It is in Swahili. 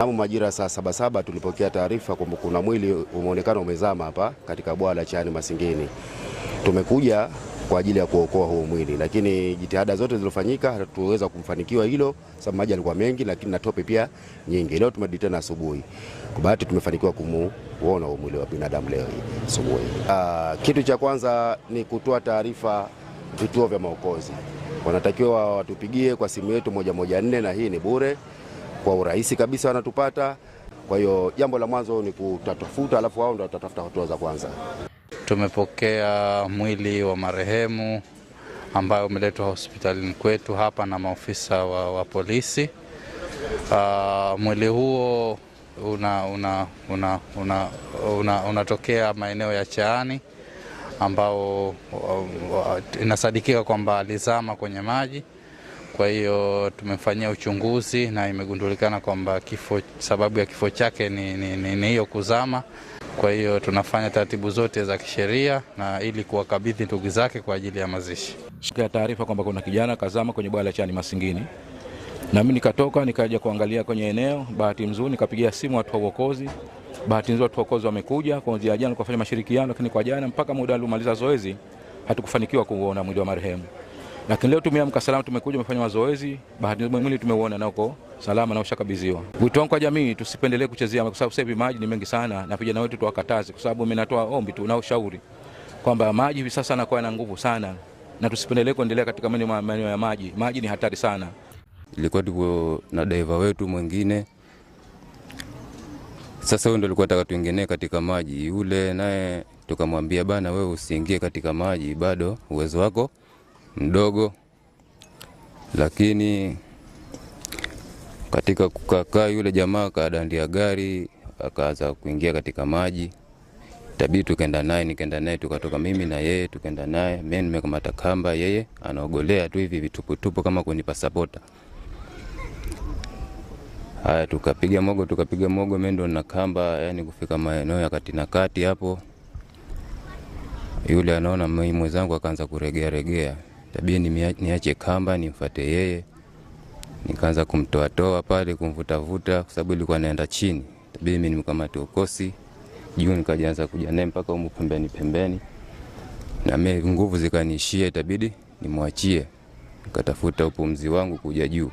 Majira saa 7:07 tulipokea taarifa kwamba kuna mwili umeonekana umezama hapa katika bwawa la Chaani Masingini. Tumekuja kwa ajili ya kuokoa huo mwili, lakini jitihada zote zilizofanyika hatuweza kumfanikiwa hilo sababu maji yalikuwa mengi, lakini na tope pia nyingi. Leo tumerudi tena asubuhi, kwa bahati tumefanikiwa kumuona huo mwili wa binadamu leo hii asubuhi. Kitu cha kwanza ni kutoa taarifa vituo vya maokozi, wanatakiwa watupigie kwa simu yetu 114 na hii ni bure, kwa urahisi kabisa wanatupata. Kwa hiyo jambo la mwanzo ni kutatafuta, alafu wao ndio watatafuta hatua za kwanza. Tumepokea mwili wa marehemu ambayo umeletwa hospitalini kwetu hapa na maofisa wa polisi. Mwili huo unatokea maeneo ya Chaani ambao inasadikika kwamba alizama kwenye maji. Kwa hiyo tumefanyia uchunguzi na imegundulikana kwamba sababu ya kifo chake ni hiyo kuzama. Kwa hiyo tunafanya taratibu zote za kisheria na ili kuwakabidhi ndugu zake kwa ajili ya mazishi. Kwa taarifa kwamba kuna kijana kazama kwenye bwawa la Chaani Masingini, na mimi nikatoka nikaja kuangalia kwenye eneo. Bahati nzuri nikapigia simu watu wa uokozi. Bahati nzuri watu wa uokozi wamekuja kuanzia jana kufanya mashirikiano, lakini kwa jana mpaka muda alimaliza zoezi hatukufanikiwa kuuona mwili wa marehemu. Lakini leo tumeamka salama, tumekuja tumefanya mazoezi, bahati nzuri mwili tumeuona na uko salama na ushakabidhiwa. Wito wangu kwa jamii, tusipendelee kuchezea kwa sababu sasa hivi maji ni mengi sana, na vijana wetu tuwakataze, kwa sababu mimi natoa ombi tu na ushauri kwamba maji hivi sasa yanakuwa na nguvu sana na tusipendelee kuendelea katika maeneo ya maji. Maji ni hatari sana. Ilikuwa tuko na diver wetu mwingine. Sasa huyo ndio alikuwa anataka tuingie katika maji. Yule naye tukamwambia bana, wewe usiingie katika maji, bado uwezo wako mdogo. Lakini katika kukaa yule jamaa kadandia gari akaanza kuingia katika maji. Tabii tukaenda naye, nikaenda naye, tukatoka mimi na yeye, tukaenda naye. Mimi nimekamata kamba, yeye anaogolea tu hivi vitupu kama kunipa sapota. Haya, tukapiga mogo, mimi ndo na kamba, yani kufika maeneo ya kati na kati hapo. Yule anaona mimi mwenzangu akaanza kuregea regea. Tabii niache kamba nimfuate yeye. Nikaanza kumtoa toa pale, kumvuta vuta kwa sababu ilikuwa naenda chini. Tabii mimi nimkamate ukosi juu, nikaanza kuja naye mpaka huko pembeni pembeni. Na mimi nguvu zikaniishia, itabidi nimwachie. Nikatafuta upumzi wangu kuja juu.